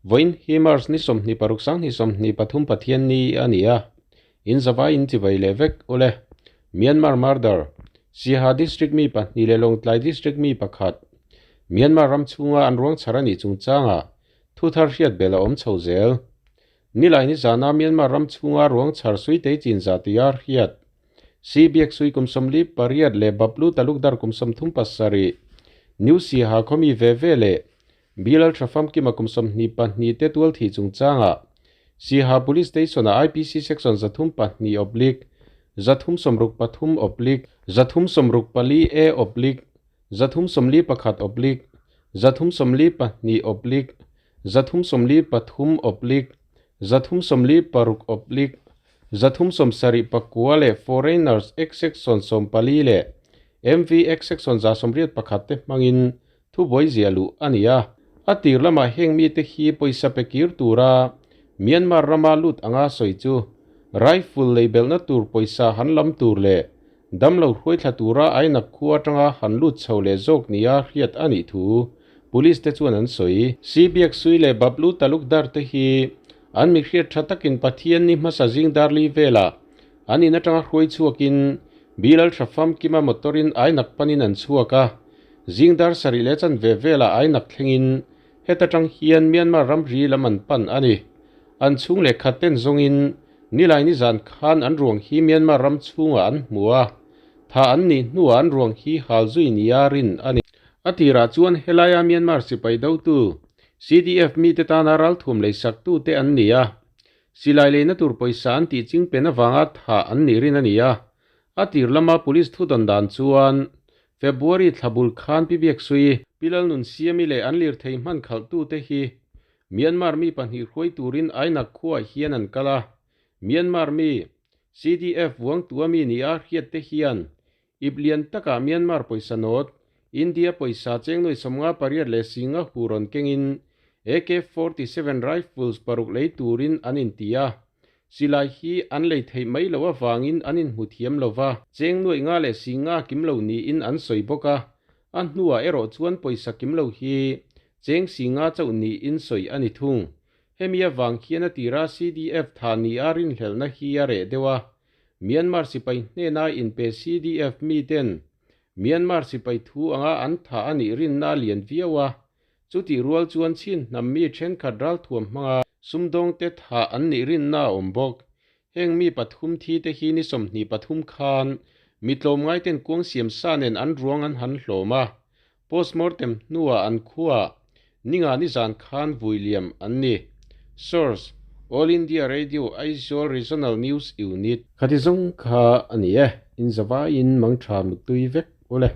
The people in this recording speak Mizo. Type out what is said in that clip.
Vawiin hi March ni 26 2023 Pathianni a ni a, in zavai in chivai leh vek ule. Myanmar Murder, Siaha District mi pahnih leh Lawngtlai District mi pakhat Myanmar ram chhunga an ruang chhar a nih chungchangah thu thar hriat belh a awm chho zel. Nilai ni zana Myanmar ram chhunga ruang chhar suitei chin zah tia hriat Si Biak Sui kum 48 leh Bablu Talukdar kum 37 New Siaha khawmi ve ve leh Bilal Thafamkima kum 22 te tual thih chungchangah Siaha Police Station-ah IPC Section 302 oblique 363 oblique 364 A oblique 341 oblique 342 oblique 343 oblique 346 oblique 379 leh Foreigners Act Section 14 leh MV Act Section 181 te hmangin thubuai ziah luh a ni a. A tir lamah heng mite hi pawisa pe kir tura Myanmar rama lut anga sawi chu rifle lei belhna tur pawisa han lam tur leh damlo hruai thla tura ainak khua atanga han lut chho leh zawk nia hriat a nih thu Police te chuan an sawi. Sibiak Sui leh Bablu Talukdar te hi an mi hriat tha takin Pathian ni hmasa zing darli velah an in atanga hruai chhuakin Bilal tha famkima motor-in ainak panin an chhuak a. Zing dar sarih leh chanve velah ainak thlengin heta tang hian Myanmar ramri lam an pan a ni. An chhung leh khat ten zawngin nilai nizan khan an ruang hi Myanmar ram chhungah an hmu a, tha an nih hnuah an ruang hi hal zui nia rin a ni. A tirah chuan helaia Myanmar sipai dotu CDF mite tana ralthuam leisaktute an ni a, silai leina tur pawisa an tih chingpen avanga thah an nih rin a ni a. A tir lama police thudawn dan chuan February thla bul khan Pi Biaksui, Pi Lalnunsiami leh an lirthei hman khalhtute hi Myanmar mi pahnih hruai turin Ainak khuaah hian an kal a, Myanmar mi CDF vuangtua mi nia hriatte hian Ip lian takah Myanmar pawisa nawt, India pawisa cheng nuai 58 leh singa hu rawn kengin AK-47 rifles paruk lei turin an inti a. Silai hi an lei theih mai loh avangin an inhmu thiam lo va, cheng nuai nga leh singa kim lo niin an sawi bawk a. A hnuah erawh chuan pawisa kim lo hi cheng singa chauh niin sawi a ni thung. Hemi avang hian a tira CDF tha nia rinhlelhna hi a reh deuh a. Myanmar sipai hnena inpe CDF miten Myanmar sipai thu anga an tha a nih rinna a lian viau a, chutih rual chuan Chin hnam mi thenkhat ralthuam hmanga sumdawngte tha an nih rinna a awm bawk. Heng mi pathum thi te hi ni 23 khan mi tlawmngaiten kuang siam sa nen an ruang an han hlawm a, postmortem hnuah an khuaah ninga nizan khan vui liam an ni. Source, All India Radio Aizawl Regional News Unit. Khati zawng kha a ni e, in zavaiin mangtha muttui vek ule.